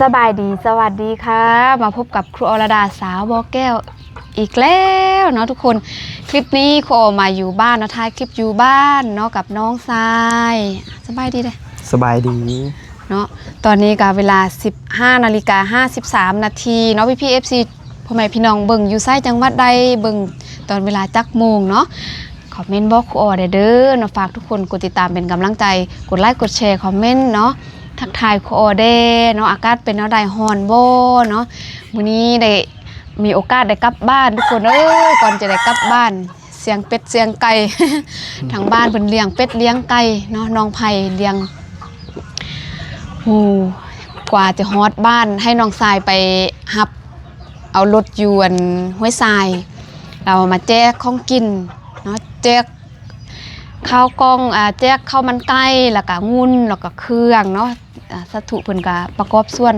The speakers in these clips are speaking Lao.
ສະບາຍດີ ສະຫວັດດີຄ່ະ ມາພົບກັບຄູອໍລະດາ ສາວບໍ່ແກ້ວ ອີກແລ້ວເນາະທຸກຄົນ. ຄລິບນີ້ຄູອໍມາຢູ່ບ້ານເນາະ ຖ່າຍຄລິບຢູ່ບ້ານເນາະ ກັບນ້ອງຊາຍ. ສະບາຍດີເດີ້. ສະບາຍດີເນາະ. ຕອນນີ້ກໍເວລາສິບຫ້ານາລິກາຫ້າສິບສາມນາທີເນາະ ພີ່ໆ ເອັຟຊີ ພໍ່ແມ່ພີ່ນ້ອງເບິ່ງຢູ່ໃສ ຈັງຫວັດໃດ ເບິ່ງຕອນເວລາຈັກໂມງເນາະ ຄອມເມັນບອກຄູອໍແດ່ເດີ້ເນາະ. ຝາກທຸກຄົນກົດຕິດຕາມເປັນກຳລັງໃຈ ກົດໄລກົດແຊ ຄອມເມັນເນາະ ທັກທາຍຄູອໍແດ່ເນາະ. ອາກາດເປັນແນວໃດ ຮ້ອນບໍ່ເນາະ? ມື້ນີ້ໄດ້ມີໂອກາດໄດ້ກັບບ້ານທຸກຄົນເອີຍ. ກ່ອນຈະໄດ້ກັບບ້ານ ສຽງເປັດສຽງໄກ່ ທາງບ້ານເພິ່ນລ້ຽງເປັດລ້ຽງໄກ່ເນາະ ນ້ອງໄຜ່ລ້ຽງ. ໂອ້ ກວ່າຈະຮອດບ້ານ ໃຫ້ນ້ອງຊາຍໄປຮັບເອົາລົດຢູ່ອັນຫ້ວຍຊາຍ ແລ້ວມາແຈກຂອງກິນເນາະ ແຈກ ເຂົ້າກ່ອງ ອາ ແຈກເຂົ້າມັນໄກ່ ແລ້ວກະງຸ່ນ ແລ້ວກະເຄື່ອງເນາະ. ອາ ສາທຸເພິ່ນກະປະກອບສ່ວນ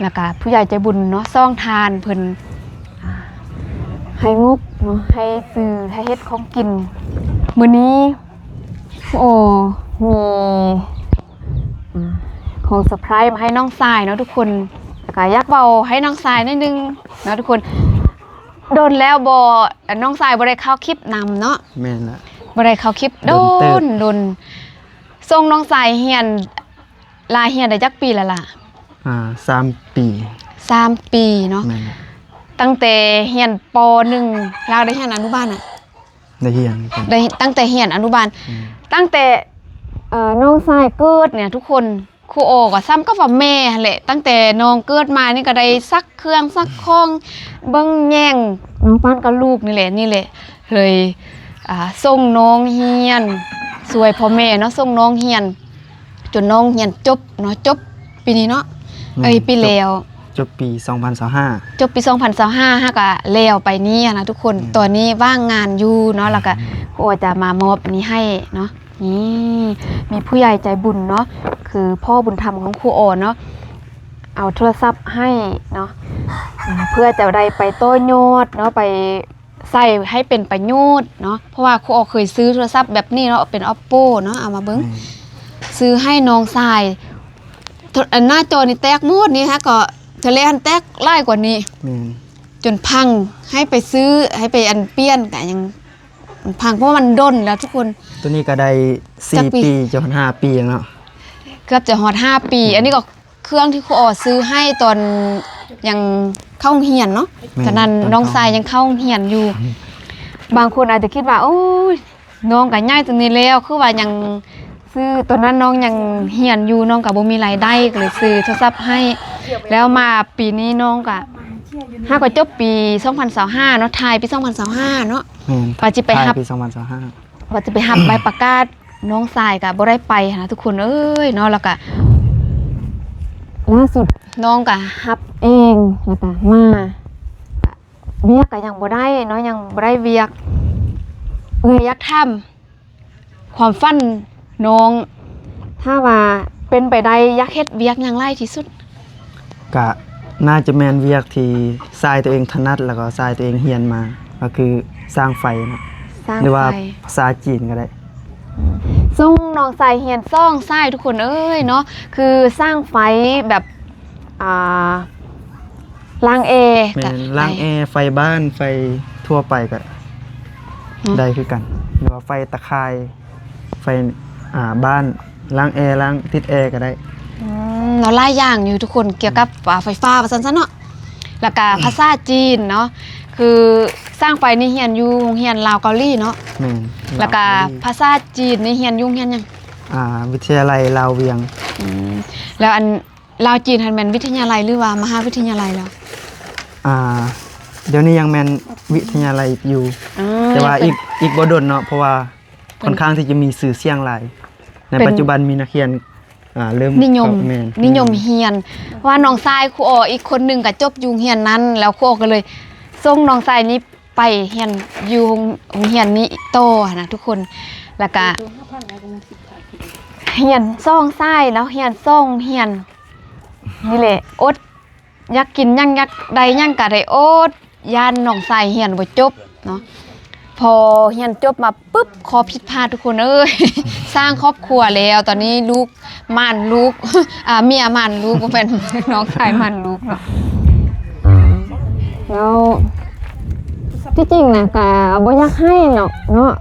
ແລ້ວກະຜູ້ໃຫຍ່ໃຈບຸນເນາະ ສອງທ່ານເພິ່ນ ອາ ໃຫ້ງົບເນາະ ໃຫ້ຊື້ ໃຫ້ເຮັດຂອງກິນ. ມື້ນີ້ ໂອ້ ມີ ອາ ຂອງເຊີໄພຣສ໌ມາໃຫ້ນ້ອງຊາຍເນາະທຸກຄົນ. ແລ້ວກະຢາກເວົ້າໃຫ້ນ້ອງຊາຍໜ້ອຍໜຶ່ງເນາະທຸກຄົນ. ດົນແລ້ວບໍ່ ອັນ ນ້ອງຊາຍບໍ່ໄດ້ເຂົ້າຄລິບນຳເນາະ. ແມ່ນລະ ບໍ່ໄດ້ເຂົ້າຄລິບ ດົນເຕີບ ດົນ ດົນ. ສົ່ງນ້ອງຊາຍຮຽນ ລາຮຽນໄດ້ຈັກປີແລ້ວລະ? ອາ ສາມປີ. ສາມປີເນາະ. ແມ່ນລະ. ຕັ້ງແຕ່ຮຽນ ປໍໜຶ່ງ ລາວໄດ້ຮຽນອະນຸບານນະ? ໄດ້ຮຽນ ໄດ້ ຕັ້ງແຕ່ຮຽນອະນຸບານ. ແມ່ນ. ຕັ້ງແຕ່ ເອີ ນ້ອງຊາຍເກີດນີ້ທຸກຄົນ ຄູອໍກໍສ່ຳກັບວ່າແມ່ຫັ້ນແຫຼະ. ຕັ້ງແຕ່ນ້ອງເກີດມານີ້ກໍໄດ້ຊັກເຄື່ອງຊັກຂອງ ເບິ່ງແຍງນ້ອງປານກັບລູກນີ້ແຫຼະ ນີ້ແຫຼະ ເລີຍ ອາ ສົ່ງນ້ອງຮຽນ ຊ່ວຍພໍ່ແມ່ເນາະ ສົ່ງນ້ອງຮຽນ ຈົນນ້ອງຮຽນຈົບເນາະ ຈົບປີນີ້ເນາະ. ແມ່ນ. ເອີຍ ປີແລ້ວ ຈົບ ຈົບປີສອງພັນຊາວຫ້າ ຈົບປີສອງພັນຊາວຫ້າ ຫາກະແລ້ວໄປນີ້ນະທຸກຄົນ. ແມ່ນ. ຕອນນີ້ວ່າງງານຢູ່ເນາະ ແລ້ວກະ ອືມ ຄູອໍຈະມາມອບນີ້ໃຫ້ເນາະ. ນີ້ ມີຜູ້ໃຫຍ່ໃຈບຸນເນາະ ຄືພໍ່ບຸນທຳຂອງຄູອໍເນາະ ເອົາໂທລະສັບໃຫ້ເນາະ ເພື່ອຈະໄດ້ໄປຕໍ່ຍອດເນາະ ໄປ ໃຊ້ໃຫ້ເປັນປະໂຫຍດເນາະ ເພາະວ່າຄູອໍເຄີຍຊື້ໂທລະສັບແບບນີ້ເນາະ ເປັນ ໂອບໂປ ເນາະ ເອົາມາເບິ່ງ ແມ່ນ ຊື້ໃຫ້ນ້ອງຊາຍ. ໂທ ອັນໜ້າຈໍນີ້ແຕກໝົດນີ້ ຫາກໍເທື່ອແລກຫັ້ນແຕກຫຼາຍກວ່ານີ້ ແມ່ນ ຈົນພັງ ໃຫ້ໄປຊື້ ໃຫ້ໄປອັນປ່ຽນກະຍັງພັງ ເພາະວ່າມັນດົນແລ້ວທຸກຄົນ. ໂຕນີ້ກະໄດ້ສີ່ປີ ຈະຮອດຫ້າປີແລ້ວເນາະ ເກືອບຈະຮອດຫ້າປີ ອືມ ອັນນີ້ກໍ ເຄື່ອງທີ່ຄູອໍຊື້ໃຫ້ຕອນຍັງເຂົ້າໂຮງຮຽນເນາະ ແມ່ນ ຕອນນັ້ນ ຕອນ ນ້ອງຊາຍຍັງເຂົ້າໂຮງຮຽນຢູ່. ອືມ ບາງຄົນອາດຈະຄິດວ່າ ໂອ້ຍ ນ້ອງກໍໃຫຍ່ສ່ຳນີ້ແລ້ວ ຄືວ່າຍັງຊື້ ຕອນນັ້ນນ້ອງຍັງຮຽນຢູ່ ນ້ອງກໍບໍ່ມີລາຍໄດ້ ກໍເລີຍຊື້ໂທລະສັບໃຫ້ ແລ້ວມາປີນີ້ນ້ອງກໍ ຫາກໍຈົບປີສອງພັນຊາວຫ້າເນາະ ທ້າຍປີສອງພັນຊາວຫ້າເນາະ ແມ່ນ ວ່າຊິໄປຮັບ ທ້າຍປີສອງພັນຊາວຫ້າ ວ່າຈະໄປຮັບໃບປະກາດ ນ້ອງຊາຍກະບໍ່ໄດ້ໄປຫັ້ນນະທຸກຄົນເອີຍເນາະ. ແລ້ວກະລ່າສຸດນ້ອງກະຮັບເອງ ແລ້ວກະມາ ວຽກກະຍັງບໍ່ໄດ້ເນາະ ຍັງບໍ່ໄດ້ວຽກ. ເອື້ອຍຢາກຖາມຄວາມຝັນນ້ອງ ຖ້າວ່າເປັນໄປໄດ້ ຢາກເຮັດວຽກຫຍັງຫຼາຍທີ່ສຸດ? ກະໜ້າຈະແມ່ນວຽກທີ່ສາຍຕົວເອງຖະໜັດ ແລ້ວກໍສາຍຕົວເອງຮຽນມາ ກໍຄືຊ່າງໄຟເນາະ ຊ່າງໄຟ ຫຼືວ່າພາສາຈີນກໍໄດ້. ອືມ ສົ່ງນ້ອງຊາຍຮຽນສອງສາຍທຸກຄົນເອີຍເນາະ ຄືຊ່າງໄຟແບບ ອ່າ ລ້າງແອ ແມ່ນ ກໍ ລ້າງແອ ໄຟບ້ານ ໄຟທົ່ວໄປກໍ ເນາະ ໄດ້ຄືກັນ ຫຼືວ່າໄຟຕາຂ່າຍ ໄຟ ອ່າ ບ້ານ ລ້າງແອ ລ້າງ ຕິດແອກໍໄດ້. ອືມ ເນາະ ຫຼາຍຢ່າງຢູ່ທຸກຄົນ ກ່ຽວກັບ ອືມ ອ່າ ໄຟຟ້າວ່າຊັ້ນຊະເນາະ. ແລ້ວກະ ອືມ ພາສາຈີນເນາະ ຄືຊ່າງໄຟນີ້ຮຽນຢູ່ໂຮງຮຽນລາວເກົາຫຼີເນາະ. ແມ່ນ ແລ້ວກະ ລາວເກົາຫຼີ ພາສາຈີນນີ້ຮຽນຢູ່ໂຮງຮຽນຫຍັງ? ອ່າ ວິທະຍາໄລລາວວຽງ. ອືມ ແລ້ວອັນ ລາວຈີນຫັ້ນແມ່ນວິທະຍາໄລ ຫຼືວ່າມະຫາວິທະຍາໄລລາວ? ອ່າ ດຽວນີ້ຍັງແມ່ນວິທະຍາໄລຢູ່ ອືມ ແຕ່ວ່າອີກ ອີກບໍ່ດົນເນາະ ເພາະວ່າ ເພິ່ນ ຄ່ອນຂ້າງທີ່ຈະມີຊື່ສຽງຫຼາຍ ໃນປັດຈຸບັນມີນັກຮຽນ ອ່າ ເລີ່ມນິຍົມ ເຂົ້າ ແມ່ນ ນິຍົມຮຽນ ເພາະວ່ານ້ອງຊາຍຄູອໍອີກຄົນໜຶ່ງກໍຈົບຢູ່ໂຮງຮຽນນັ້ນ ແລ້ວຄູອໍກໍເລີຍສົ່ງນ້ອງຊາຍນີ້ໄປຮຽນຢູ່ໂຮງ ໂຮງຮຽນນີ້ຕໍ່ຫັ້ນນະທຸກຄົນ. ແລ້ວກະຮຽນສອງສາຍ ແລ້ວຮຽນສອງໂຮງຮຽນ ນີ້ແຫຼະ ອົດ ຢາກກິນຫຍັງ ຢາກໄດ້ຫຍັງກະໄດ້ອົດ ຢ້ານນ້ອງຊາຍຮຽນບໍ່ຈົບເນາະ. ພໍຮຽນຈົບມາປຶບ ຂໍ້ຜິດພາດທຸກຄົນເອີຍ ສ້າງຄອບຄົວແລ້ວ ຕອນນີ້ລູກ ມ່ານລູກ ອ່າ ເມຍມ່ານລູກ ບໍ່ແມ່ນນ້ອງຊາຍມ່ານລູກເນາະ. ແລ້ວທີ່ຈິງນະກະບໍ່ຢາກໃຫ້ດອກເນາະ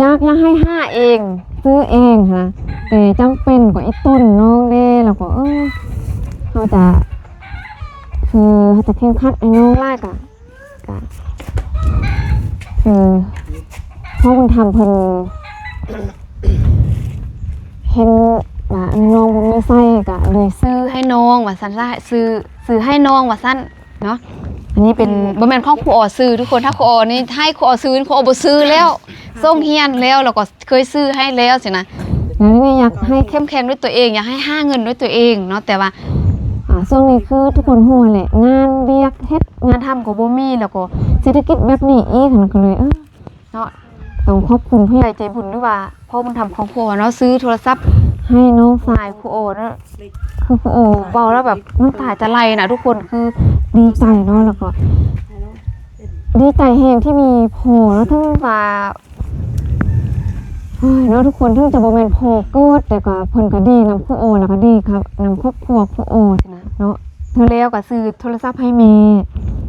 ຢາກ ຢາກໃຫ້ຫາເອງ ຊື້ເອງຫັ້ນນະ ແຕ່ຈຳເປັນກະອີ່ຕົນນ້ອງເດ້ ແລ້ວກໍ ເອີ ເຮົາຈະ ຄືເຮົາຈະເຄັ່ງຄັດໃຫ້ນ້ອງຫຼາຍກະ ກະ ຄືພໍ່ບຸນທຳເພິ່ນເຫັນວ່ານ້ອງບໍ່ມີໃຊ້ ກະເລີຍຊື້ໃຫ້ນ້ອງວ່າຊັ້ນຊະ ຊື້ ຊື້ໃຫ້ນ້ອງວ່າຊັ້ນເນາະ. ອັນນີ້ເປັນ ອືມ ບໍ່ແມ່ນຂອງຄູອໍຊື້ທຸກຄົນ ຖ້າຄູອໍນີ້ໃຫ້ຄູອໍຊື້ ຄູອໍບໍ່ຊື້ແລ້ວ ສົ່ງຮຽນແລ້ວ ແລ້ວກໍ ເຄີຍຊື້ໃຫ້ແລ້ວຊີ້ນະ ແລ້ວນີ້ຢາກໃຫ້ເຂັ້ມແຂງດ້ວຍຕົວເອງ ຢາກໃຫ້ຫາເງິນດ້ວຍຕົວເອງເນາະ. ແຕ່ວ່າ ອ່າ ຊ່ວງນີ້ຄືທຸກຄົນຮູ້ແຫຼະ ງານວຽກເຮັດງານທຳກໍບໍ່ມີ ແລ້ວກໍເສດຖະກິດແບບນີ້ອີກຫັ້ນ ກໍເລີຍ ເອີ ເນາະ ຕ້ອງຂອບຄຸນຜູ້ໃຫຍ່ໃຈບຸນ ຫຼືວ່າພໍ່ບຸນທຳຂອງພໍ່ເນາະ ຊື້ໂທລະສັບໃຫ້ນ້ອງຊາຍຄູອໍເນາະ. ຄືຄູອໍເວົ້າແລ້ວແບບນ້ຳຕາຈະໄຫຼນະທຸກຄົນ ຄືດີໃຈເນາະ ແລ້ວກໍດີໃຈແຮງທີ່ມີພໍ່ເນາະ ເຖິງວ່າ ໂອ້ຍເນາະ ທຸກຄົນ ເຖິງຈະບໍ່ແມ່ນພໍ່ເກີດ ແຕ່ກໍເພິ່ນກໍດີນຳຄູອໍ ແລ້ວກໍດີກັບນຳຄອບຄົວຄູອໍຊີ້ນະເນາະ. ເທື່ອແລ້ວກໍຊື້ໂທລະສັບໃຫ້ແມ່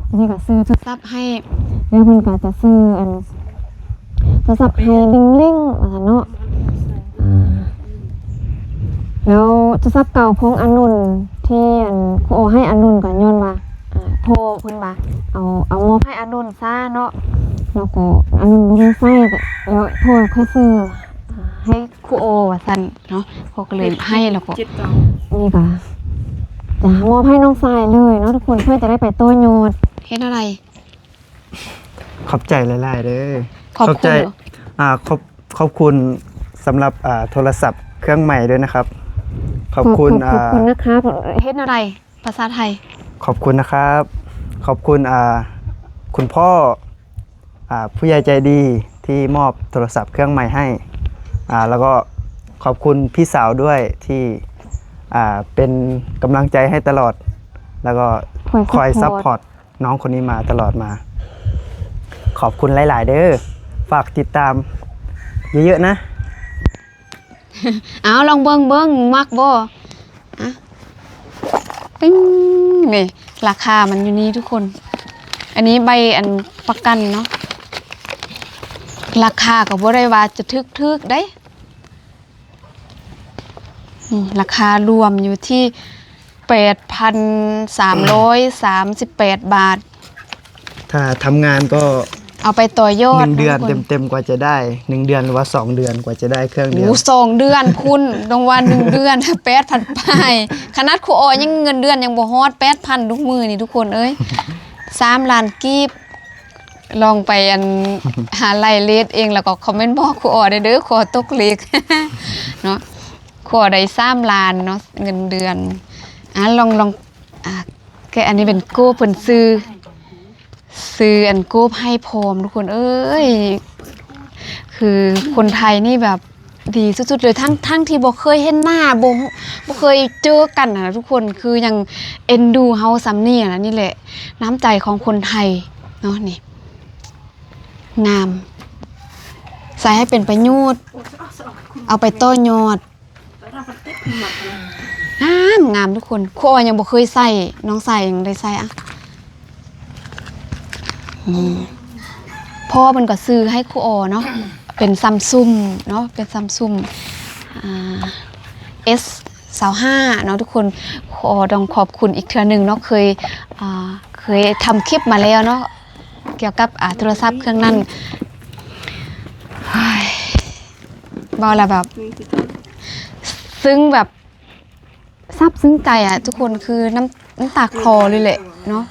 ອັນນີ້ກໍຊື້ໂທລະສັບໃຫ້ ແລ້ວເພິ່ນກໍຈະຊື້ອັນໂທລະສັບໃຫ້ລິງໆ ວ່າຊັ້ນເນາະ. ອ່າ ແລ້ວໂທລະສັບເກົ່າຂອງອານົນ ທີ່ອັນຄູອໍໃຫ້ອານົນ ກໍຍ້ອນວ່າ ອ່າ ພໍ່ເພິ່ນວ່າເອົາ ເອົາມອບໃຫ້ອານົນ ຊະເນາະ ແລ້ວກໍອານົນບໍ່ມີໃຊ້ ແລ້ວພໍ່ຄ່ອຍຊື້ໃຫ້ຄູອໍວ່າຊັ້ນເນາະ. ພໍ່ກໍເລີຍໃຫ້ ແລ້ວກໍນີ້ກໍຈະມອບໃຫ້ນ້ອງຊາຍເລີຍເນາະທຸກຄົນ ເພື່ອຈະໄດ້ໄປຕໍ່ຍອດ. ເຮັດແນວໃດ? ຂອບໃຈຫຼາຍໆເດີ. ຂອບ ຂອບໃຈ ອ່າ ຂອບ ຂອບຄຸນສຳລັບ ອ່າ ໂທລະສັບເຄື່ອງໃໝ່ດ້ວຍນະຄັບ. ຂອບ ຂອບ ຂອບ ຂອບ ອ່າ ຂອບຄຸນນະຄັບ. ເຮັດແນວໃດ? ພາສາໄທ. ຂອບຄຸນນະຄັບ. ຂອບຄຸນ ອ່າ ຄຸນພໍ່ ອ່າ ຜູ້ໃຫຍ່ໃຈດີທີ່ມອບໂທລະສັບເຄື່ອງໃໝ່ໃຫ້ ອ່າ ແລ້ວກໍຂອບຄຸນພີ່ສາວດ້ວຍທີ່ ອ່າ ເປັນກຳລັງໃຈໃຫ້ຕະຫຼອດ ແລ້ວກໍ ຄອຍ ຄອຍ ຊັບພອດ ຊັບພອດນ້ອງຄົນນີ້ມາຕະຫຼອດມາ. ຂອບຄຸນຫຼາຍໆເດີ. ຝາກຕິດຕາມເຍອະໆນະ. ເອົາ ລອງເບິ່ງເບິ່ງ ມັກບໍ່? ອະ ປຶ້ງ ນີ້ ລາຄາມັນຢູ່ນີ້ທຸກຄົນ. ອັນນີ້ໃບອັນປະກັນເນາະ. ລາຄາກໍບໍ່ໄດ້ວ່າຈະຖືກໆໃດ. ນີ້ ລາຄາລວມຢູ່ທີ່ແປດພັນສາມຮ້ອຍສາມສິບແປດບາດ. ຖ້າທຳງານກໍ ເອົາໄປຕໍ່ຍອດ ໜຶ່ງເດືອນເຕັມໆກວ່າຈະໄດ້ ໜຶ່ງເດືອນ ຫຼືວ່າສອງເດືອນກວ່າຈະໄດ້ເຄື່ອງດຽວ. ໂອ້ ສອງເດືອນພຸ້ນ ຕ້ອງວ່າໜຶ່ງເດືອນ ແປດພັນປາຍ. ຂະໜາດຄູອໍຍັງເງິນເດືອນຍັງບໍ່ຮອດແປດພັນທຸກມື້ນີ້ທຸກຄົນເອີຍ. ສາມລ້ານກີບ. ລອງໄປອັນ ຫາໄລ່ເລດເອງ ແລ້ວກໍຄອມເມັນບອກຄູອໍໄດ້ເດີ ຄູອໍຕົກເລກເນາະ. ຄູອໍໄດ້ສາມລ້ານເນາະ ເງິນເດືອນ. ອາ ລອງ ລອງ ອາ ແກະ ອັນນີ້ເປັນໂກ້ເພິ່ນຊື້ ຊື້ອັນໂກ້ໃຫ້ພ້ອມ ທຸກຄົນເອີຍ. ຄືຄົນໄທນີ້ແບບ ດີສຸດໆເລີຍ ທັງ ທັງທີ່ບໍ່ເຄີຍເຫັນໜ້າ ບໍ່ ບໍ່ເຄີຍເຈີກັນນະທຸກຄົນ ຄືຍັງເອັນດູເຮົາສ່ຳນີ້ນະ. ນີ້ແຫຼະນ້ຳໃຈຂອງຄົນໄທເນາະ. ນີ້ ງາມ ໃຊ້ໃຫ້ເປັນປະໂຫຍດ ເອົາໄປຕໍ່ຍອດ. ງາມ ງາມທຸກຄົນ. ຄູອໍຍັງບໍ່ເຄີຍໃສ່ ນ້ອງຊາຍຍັງໄດ້ໃສ່ອະ. ອືມ ພໍ່ເພິ່ນກໍຊື້ໃຫ້ຄູອໍເນາະ ເປັນຊຳຊຸງເນາະ ເປັນຊຳຊຸງ ອ່າ ເອສຊາວຫ້າເນາະທຸກຄົນ. ຂໍ ຕ້ອງຂອບຄຸນອີກເທື່ອໜຶ່ງເນາະ ເຄີຍ ອ່າ ເຄີຍທຳຄລິບມາແລ້ວເນາະ ກ່ຽວກັບ ອ່າ ໂທລະສັບເຄື່ອງນັ້ນ. ເວົ້າແລ້ວແບບ ຊຶ່ງແບບ ຊາບຊຶ້ງໃຈອະທຸກຄົນ ຄືນ້ຳ ນ້ຳຕາຄລໍເລີຍແຫຼະເນາະ.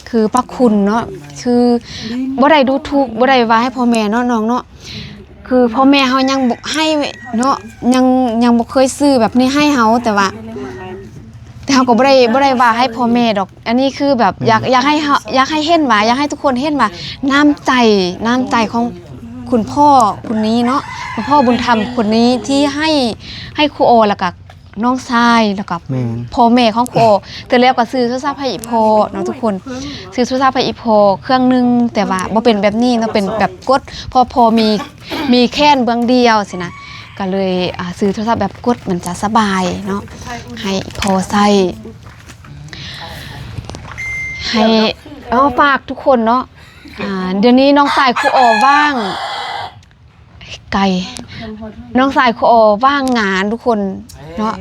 ຄືພະຄຸນເນາະ ຄືບໍ່ໄດ້ດູຖູກ ບໍ່ໄດ້ວ່າໃຫ້ພໍ່ແມ່ເນາະນ້ອງເນາະ. ຄືພໍ່ແມ່ເຮົາຍັງບໍ່ໃຫ້ເນາະ ຍັງ ຍັງບໍ່ເຄີຍຊື້ແບບນີ້ໃຫ້ເຮົາ ແຕ່ວ່າ ແຕ່ເຮົາກໍບໍ່ໄດ້ ບໍ່ໄດ້ວ່າໃຫ້ພໍ່ແມ່ດອກ. ອັນນີ້ຄືແບບຢາກ ອືມ ຢາກໃຫ້ເຮົາ ຢາກໃຫ້ເຫັນວ່າ ຢາກໃຫ້ທຸກຄົນເຫັນວ່າ ນ້ຳໃຈ ນ້ຳໃຈຂອງຄຸນພໍ່ຄົນນີ້ເນາະ ຄຸນພໍ່ບຸນທຳຄົນນີ້ທີ່ໃຫ້ ໃຫ້ຄູອໍ ແລ້ວກະ ນ້ອງຊາຍ ແລ້ວກໍ ແມ່ນ ພໍ່ແມ່ຂອງຄູອໍ. ແຕ່ແລ້ວກໍຊື້ໂທລະສັບໃຫ້ອີ່ພໍ່ເນາະທຸກຄົນ ຊື້ໂທລະສັບໃຫ້ອີ່ພໍ່ເຄື່ອງໜຶ່ງ ແຕ່ວ່າບໍ່ເປັນແບບນີ້ເນາະ ເປັນແບບກົດ ເພາະພໍ່ມີ ມີແຂນເບື້ອງດຽວຊີ້ນະ. ກໍເລີຍ ອ່າ ຊື້ໂທລະສັບແບບກົດ ມັນຈະສະບາຍເນາະ ໃຫ້ພໍໃຊ້ ໃຫ້ ເອີ ຝາກທຸກຄົນເນາະ ອ່າ ດຽວນີ້ນ້ອງຊາຍຄູອໍວ່າງ ໄກ ນ້ອງຊາຍຄູອໍວ່າງງານທຸກຄົນເນາະ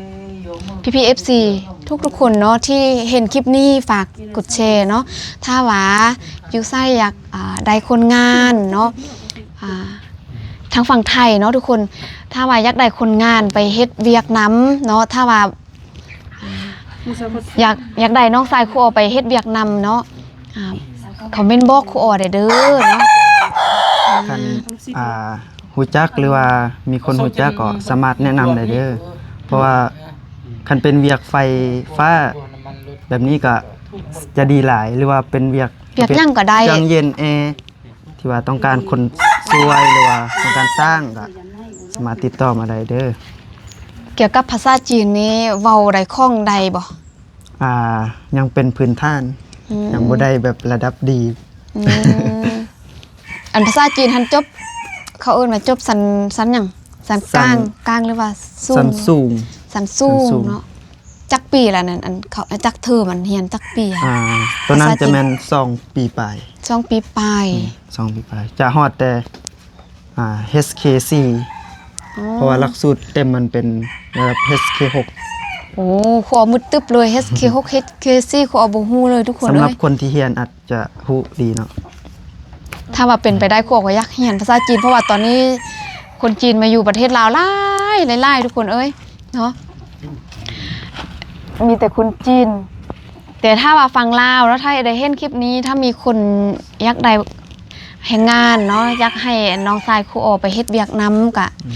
ພີ່ໆ ເອັຟຊີ ທຸກໆຄົນເນາະ ທີ່ເຫັນຄລິບນີ້ ຝາກກົດແຊເນາະ ຖ້າວ່າຢູ່ໃສຢາກ ອ່າ ໄດ້ຄົນງານເນາະ ອ່າ ທາງຝັ່ງໄທເນາະທຸກຄົນ ຖ້າວ່າຢາກໄດ້ຄົນງານໄປເຮັດວຽກນຳເນາະ ຖ້າວ່າ ອ່າ ຢາກ ຢາກໄດ້ນ້ອງຊາຍຄູອໍໄປເຮັດວຽກນຳເນາະ ອ່າ ຄອມເມັນບອກຄູອໍໄດ້ເດີເນາະ ຄັນ ອ່າ ຮູ້ຈັກ ຫຼືວ່າມີຄົນຮູ້ຈັກກໍສາມາດແນະນຳໄດ້ເດີ ເພາະວ່າຄັນເປັນວຽກໄຟຟ້າແບບນີ້ກໍຈະດີຫຼາຍ ຫຼືວ່າເປັນວຽກ ວຽກຫຍັງກໍໄດ້ ເຄື່ອງເຢັນແອ ທີ່ວ່າຕ້ອງການຄົນຊ່ວຍ ຫຼືວ່າຕ້ອງການຊ່າງ ກໍສາມາດຕິດຕໍ່ມາໄດ້ເດີ. ກ່ຽວກັບພາສາຈີນນີ້ເວົ້າໄດ້ຄ່ອງໄດ້ບໍ່? ອ່າ ຍັງເປັນພື້ນຖານ ອືມ ຍັງບໍ່ໄດ້ແບບລະດັບດີ ອືມ ອັນພາສາຈີນຫັ້ນຈົບ ເຂົາເອີ້ນວ່າຈົບຊັ້ນ ຊັ້ນຫຍັງ? ຊັ້ນກາງ ຊັ້ນກາງ ຫຼືວ່າສູງ? ຊັ້ນສູງ ຊັ້ນສູງ ຊັ້ນສູງເນາະ. ຈັກປີລະນັ້ນ ອັນເຂົາ ຈັກເທີມ ອັນຮຽນຈັກປີ? ອ່າ ໂຕນັ້ນຈະແມ່ນສອງປີປາຍ ສອງປີປາຍ ອືມ ສອງປີປາຍ ຈະຮອດແຕ່ ອ່າ ເອັດເຄສີ່ ອໍ ເພາະວ່າຫຼັກສູດເຕັມມັນເປັນລະດັບ ເອັດເຄຫົກ ໂອ້ ຄູອອມືດຕຶບເລີຍ ເອັດເຄຫົກ ເອັດເຄສີ່ ຄູອອບໍ່ຮູ້ເລີຍທຸກຄົນເອີຍ ສຳລັບຄົນທີ່ຮຽນອາດຈະຮູ້ດີເນາະ. ຖ້າວ່າເປັນໄປໄດ້ ຄູອອກໍຢາກຮຽນພາສາຈີນ ເພາະວ່າຕອນນີ້ຄົນຈີນມາຢູ່ປະເທດລາວຫຼາຍ ຫຼາຍໆ ທຸກຄົນເອີຍເນາະ ມີແຕ່ຄົນຈີນ. ແຕ່ຖ້າວ່າຝັ່ງລາວເນາະ ຖ້າໄດ້ເຫັນຄລິບນີ້ ຖ້າມີຄົນຢາກໄດ້ແຮງງານເນາະ ຢາກໃຫ້ນ້ອງຊາຍຄູອໍໄປເຮັດວຽກນຳ ກະ ອືມ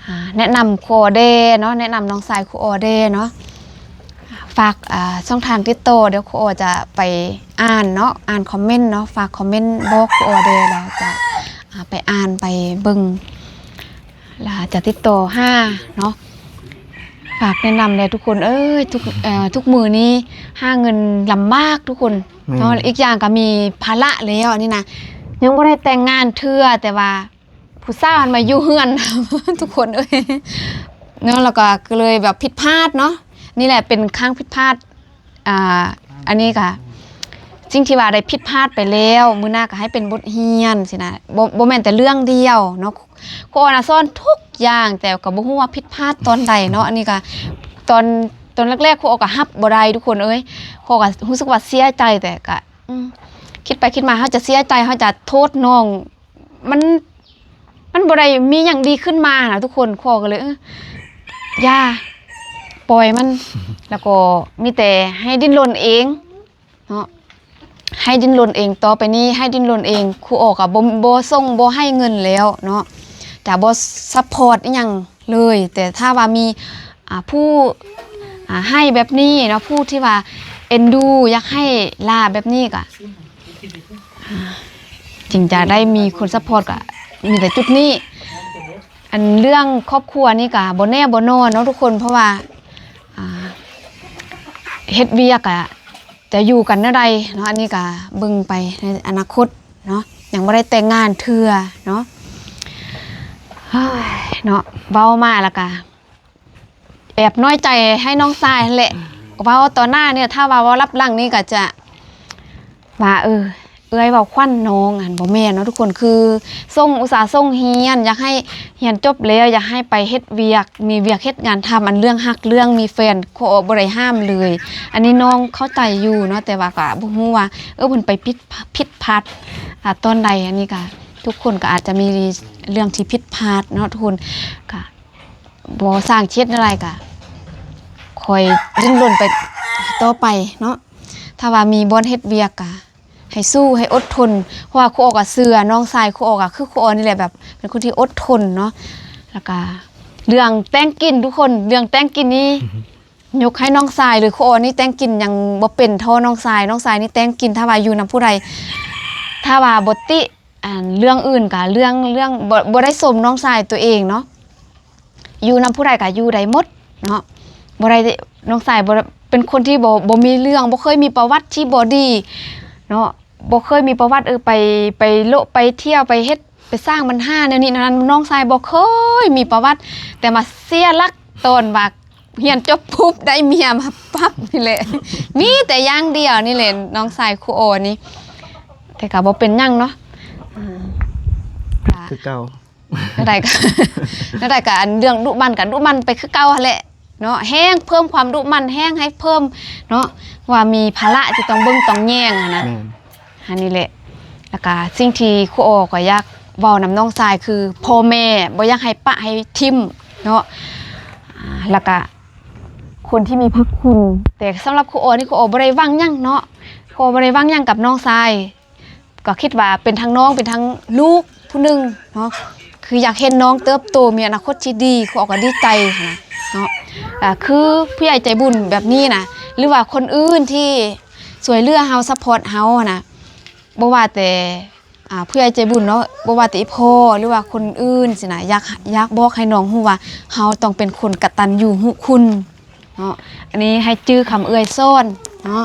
ອ່າ ແນະນຳຄູອໍແດ່ເນາະ ແນະນຳນ້ອງຊາຍຄູອໍແດ່ເນາະ. ຝາກ ອ່າ ຊ່ອງທາງຕິດຕໍ່ ດຽວຄູອໍຈະໄປອ່ານເນາະ ອ່ານຄອມເມັນເນາະ ຝາກຄອມເມັນບອກຄູອໍແດ່ ແລ້ວຈະ ອ່າ ໄປອ່ານໄປເບິ່ງ ແລ້ວຈະຕິດຕໍ່ຫາເນາະ. ຝາກແນະນຳແດ່ທຸກຄົນເອີຍ ທຸກ ເອີ ທຸກມື້ນີ້ຫາເງິນລຳບາກທຸກຄົນ ແມ່ນ ເນາະ ອີກຢ່າງກໍມີພາລະແລ້ວ ອັນນີ້ນະ ຍັງບໍ່ໄດ້ແຕ່ງງານເທື່ອ ແຕ່ວ່າ ຜູ້ສາວຫັ້ນມາຢູ່ເຮືອນ ທຸກຄົນເອີຍເນາະ ແລ້ວກໍ ກໍເລີຍແບບຜິດພາດເນາະ ນີ້ແຫຼະເປັນຄັ້ງຜິດພາດ ອ່າ ອັນນີ້ກະສິ່ງທີ່ວ່າໄດ້ຜິດພາດໄປແລ້ວ ມື້ໜ້າກໍໃຫ້ເປັນບົດຮຽນຊີ້ນະ ບໍ່ ບໍ່ແມ່ນແຕ່ເລື່ອງດຽວເນາະ ຄູອໍນະສອນທຸກຢ່າງ ແຕ່ກໍບໍ່ຮູ້ວ່າຜິດພາດຕອນໃດເນາະ ອັນນີ້ກະຕອນ ຕອນແລກໆ ຄູອໍກໍຮັບບໍ່ໄດ້ທຸກຄົນເອີຍ ຄູອໍກໍຮູ້ສຶກວ່າເສຍໃຈ ແຕ່ກະ ອືມ ຄິດໄປຄິດມາ ເຮົາຈະເສຍໃຈ ເຮົາຈະໂທດນ້ອງ ມັນ ມັນບໍ່ໄດ້ມີຫຍັງດີຂຶ້ນມານະທຸກຄົນ ຄູອໍກໍເລີຍ ເອີ ຢ່າ ປ່ອຍມັນ ແລ້ວກໍມີແຕ່ໃຫ້ດີ້ນລົນເອງເນາະ ໃຫ້ດີ້ນລົນເອງ ຕໍ່ໄປນີ້ໃຫ້ດີ້ນລົນເອງ ຄູອໍກໍບໍ່ ບໍ່ສົ່ງ ບໍ່ໃຫ້ເງິນແລ້ວເນາະ ຈະບໍ່ຊັບພອດອີ່ຫຍັງ ເລີຍ ແຕ່ຖ້າວ່າມີ ອ່າ ຜູ້ ອ່າ ໃຫ້ແບບນີ້ເນາະ ຜູ້ທີ່ວ່າເອັນດູ ຢາກໃຫ້ຫຼ້າແບບນີ້ກະ ອ່າ ຈຶ່ງຈະໄດ້ມີຄົນຊັບພອດ ກະມີແຕ່ຈຸດນີ້ ອັນເລື່ອງຄອບຄົວນີ້ກະບໍ່ແນ່ບໍ່ນອນເນາະທຸກຄົນ ເພາະວ່າ ອ່າ ເຮັດວຽກກະຈະຢູ່ກັນແນວໃດເນາະ ອັນນີ້ກະເບິ່ງໄປໃນອະນາຄົດເນາະ ຍັງບໍ່ໄດ້ແຕ່ງງານເທື່ອເນາະ ເຮີ້ຍ ເນາະ ເວົ້າມາແລ້ວກະ ແອບນ້ອຍໃຈໃຫ້ນ້ອງຊາຍຫັ້ນແຫຼະ ເວົ້າຕໍ່ໜ້ານີ້ ຖ້າວ່າເວົ້າລັບຫຼັງນີ້ກໍຈະວ່າ ເອີ ເອື້ອຍເວົ້າຂວັນນ້ອງຫັ້ນ ບໍ່ແມ່ນເນາະທຸກຄົນ ຄືສົ່ງ ອຸດສ່າສົ່ງຮຽນ ຢາກໃຫ້ຮຽນຈົບແລ້ວ ຢາກໃຫ້ໄປເຮັດວຽກ ມີວຽກເຮັດງານທຳ ອັນເລື່ອງຮັກເລື່ອງມີແຟນ ຂໍບໍ່ໄດ້ຫ້າມເລີຍ ອັນນີ້ນ້ອງເຂົ້າໃຈຢູ່ເນາະ ແຕ່ວ່າກໍບໍ່ຮູ້ວ່າ ເອີ ເພິ່ນໄປຜິດ ຜິດພາດ ອ່າ ຕອນໃດ ອັນນີ້ກໍ ທຸກຄົນກໍອາດຈະມີເລື່ອງທີ່ຜິດພາດເນາະທຸກຄົນ ກໍ ບໍ່ສ້າງເຮັດແນວໃດກະຄ່ອຍດີ້ນລົນໄປຕໍ່ໄປເນາະ ຖ້າວ່າມີບ່ອນເຮັດວຽກກະໃຫ້ສູ້ໃຫ້ອົດທົນ ເພາະວ່າຄູອໍກະເຊື່ອ ນ້ອງຊາຍຄູອໍກະຄືຄູອໍນີ້ແຫຼະ ແບບເປັນຄົນທີ່ອົດທົນເນາະ ແລ້ວກະເລື່ອງແຕ່ງກິນທຸກຄົນ ເລື່ອງແຕ່ງກິນນີ້ ຍົກໃຫ້ນ້ອງຊາຍເລີຍ ຄູອໍນີ້ແຕ່ງກິນຍັງບໍ່ເປັນເທົ່ານ້ອງຊາຍ ນ້ອງຊາຍນີ້ແຕ່ງກິນ ຖ້າວ່າຢູ່ນຳຜູ້ໃດ ຖ້າວ່າບໍ່ຕິ ອັນເລື່ອງອື່ນກະເລື່ອງ ເລື່ອງ ບໍ່ ບໍ່ໄດ້ຊົມນ້ອງຊາຍຕົວເອງເນາະ ຢູ່ນຳຜູ້ໃດກະຢູ່ໄດ້ໝົດເນາະ ບໍ່ໄດ້ ນ້ອງຊາຍບໍ່ ເປັນຄົນທີ່ບໍ່ ບໍ່ມີເລື່ອງ ບໍ່ເຄີຍມີປະຫວັດທີ່ບໍ່ດີເນາະ ບໍ່ເຄີຍມີປະຫວັດ ເອີ ໄປ ໄປໂລະໄປທ່ຽວໄປເຮັດ ສ້າງບັນຫາແນວນີ້ແນວນັ້ນ. ນ້ອງຊາຍບໍ່ເຄີຍມີປະຫວັດ, ແຕ່ມາເສຍຫຼັກຕອນວ່າຮຽນຈົບປຸບໄດ້ເມຍມາປັບນີ້ແຫຼະ. ມີແຕ່ຢ່າງດຽວນີ້ແຫຼະ ນ້ອງຊາຍຄູອໍນີ້, ແຕ່ກໍບໍ່ເປັນຫຍັງເນາະ. ອືມ ກໍ ຄືເກົ່າ. ແນວໃດກໍ ແນວໃດກໍອັນເລື່ອງດຸໝັ່ນກໍດຸໝັ່ນໄປຄືເກົ່າຫັ້ນແຫຼະເນາະ, ແຮງເພີ່ມຄວາມດຸໝັ່ນແຮງໃຫ້ເພີ່ມເນາະ, ວ່າມີພາລະທີ່ຕ້ອງເບິ່ງຕ້ອງແຍງຫັ້ນນະ. ແມ່ນ. ອັນນີ້ແຫຼະ ແລ້ວກະສິ່ງທີ່ຄູອໍກໍຢາກເວົ້ານຳນ້ອງຊາຍ ຄືພໍ່ແມ່ບໍ່ຢາກໃຫ້ປະໃຫ້ຖິ້ມເນາະ. ອາ ແລ້ວກະຄົນທີ່ມີພະຄຸນ, ແຕ່ສຳລັບຄູອໍນີ້ ຄູອໍບໍ່ໄດ້ຫວັງຫຍັງເນາະ, ຄູອໍບໍ່ໄດ້ຫວັງຫຍັງກັບນ້ອງຊາຍ. ກໍຄິດວ່າເປັນທັງນ້ອງ ເປັນທັງລູກຜູ້ໜຶ່ງເນາະ, ຄືຢາກເຫັນນ້ອງເຕີບໂຕ ມີອະນາຄົດທີ່ດີ, ຄູອໍກໍດີໃຈຫັ້ນນະເນາະ. ອາ ຄືຜູ້ໃຫຍ່ໃຈບຸນແບບນີ້ນະ ຫຼືວ່າຄົນອື່ນທີ່ຊ່ວຍເຫຼືອເຮົາ ຊັບພອດເຮົາຫັ້ນນະ, ບໍ່ວ່າແຕ່ ອາ ຜູ້ໃຫຍ່ໃຈບຸນເນາະ, ບໍ່ວ່າແຕ່ອີ່ພໍ່ ຫຼືວ່າຄົນອື່ນຊີ້ນະ, ຢາກ ຢາກບອກໃຫ້ນ້ອງຮູ້ວ່າ ເຮົາຕ້ອງເປັນຄົນກະຕັນຍູຮູ້ຄຸນເນາະ. ອັນນີ້ໃຫ້ຈື່ຄຳເອື້ອຍສອນເນາະ.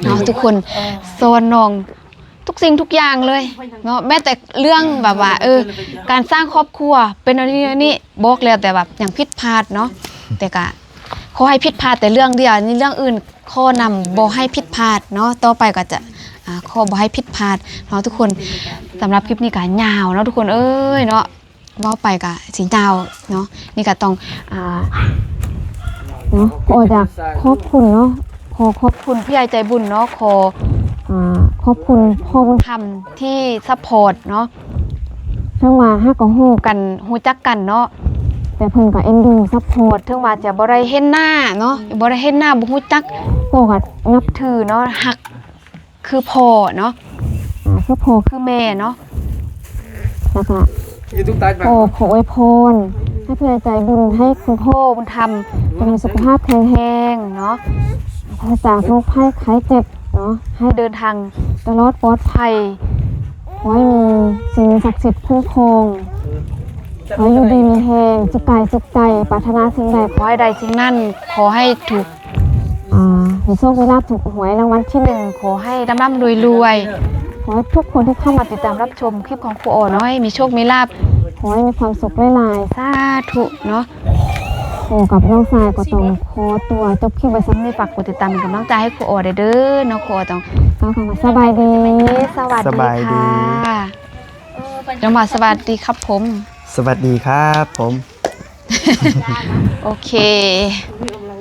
ເນາະ ທຸກຄົນສອນນ້ອງທຸກສິ່ງທຸກຢ່າງເລີຍເນາະ, ແມ້ແຕ່ເລື່ອງແບບວ່າ ເອີ ການສ້າງຄອບຄົວເປັນແນວນີ້ແນວນີ້ ບອກແລ້ວ ແຕ່ແບບຍັງຜິດພາດເນາະ, ແຕ່ກະຂໍໃຫ້ຜິດພາດແຕ່ເລື່ອງດຽວນີ້, ເລື່ອງອື່ນຂໍນຳບໍ່ໃຫ້ຜິດພາດເນາະ, ຕໍ່ໄປກໍຈະ ອາ ຂໍບໍ່ໃຫ້ຜິດພາດເນາະທຸກຄົນ. ສຳລັບຄລິບນີ້ກໍຍາວເນາະທຸກຄົນເອີຍເນາະ. ເວົ້າໄປກະຊິຍາວເນາະ, ນີ້ກະຕ້ອງ ອາ ເນາະ ຂໍຢາກຂອບຄຸນເນາະ, ຂໍຂອບຄຸນຜູ້ໃຫຍ່ໃຈບຸນເນາະ, ຂໍ ອາ ຂອບຄຸນພໍ່ບຸນທຳທີ່ຊັບພອດເນາະ. ເຖິງວ່າເຮົາກໍຮູ້ກັນ ຮູ້ຈັກກັນເນາະ, ແຕ່ເພິ່ນກໍເອັນດູຊັບພອດ, ເຖິງວ່າຈະບໍ່ໄດ້ເຫັນໜ້າເນາະ, ບໍ່ໄດ້ເຫັນໜ້າ ບໍ່ຮູ້ຈັກ, ກໍນັບຖືເນາະ, ຮັກ ຄືພໍ່ເນາະ, ອາ ຄືພໍ່ຄືແມ່ເນາະ. ແລ້ວກະຂໍ ຂໍອວຍພອນໃຫ້ຜູ້ໃຫຍ່ໃຈບຸນ ໃຫ້ຄຸນພໍ່ບຸນທຳຈົ່ງມີສຸຂະພາບແຂງແຮງເນາະ, ປາສະຈາກໂລກໄພໄຂ້ເຈັບເນາະ, ໃຫ້ເດີນທາງຕະຫຼອດປອດໄພ, ຂໍໃຫ້ມີສິ່ງສັກສິດຄຸ້ມຄອງ, ຂໍໃຫ້ຢູ່ດີມີແຮງ, ສຸກກາຍສຸກໃຈ, ປາດຖະໜາສິ່ງໃດຂໍໃຫ້ໄດ້ສິ່ງນັ້ນ, ຂໍໃຫ້ຖືກ ອາ ມີໂຊກມີລາບ ຖືກຫວຍລາງວັນທີໜຶ່ງ, ຂໍໃຫ້ລ່ຳໆລວຍໆ. ຂໍໃຫ້ທຸກຄົນທີ່ເຂົ້າມາຕິດຕາມຮັບຊົມຄລິບຂອງຄູອໍເນາະ ໃຫ້ມີໂຊກມີລາບ, ຂໍໃຫ້ມີຄວາມສຸກຫຼາຍໆ. ສາທຸເນາະ. ຄູອໍກັບນ້ອງຊາຍກໍຕ້ອງຂໍຕົວຈົບຄລິບໄວ້ສ່ຳນີ້, ຝາກກົດຕິດຕາມເປັນກຳລັງໃຈໃຫ້ຄູອໍໄດ້ເດີເນາະ. ຄູອໍຕ້ອງກ່າວຄຳວ່າສະບາຍດີ, ສະຫວັດດີ ສະບາຍດີ ຄ່ະ. ຕ້ອງວ່າສະຫວັດດີຄັບຜົມ, ສະຫວັດດີຄັບຜົມ. ໂອເຄ.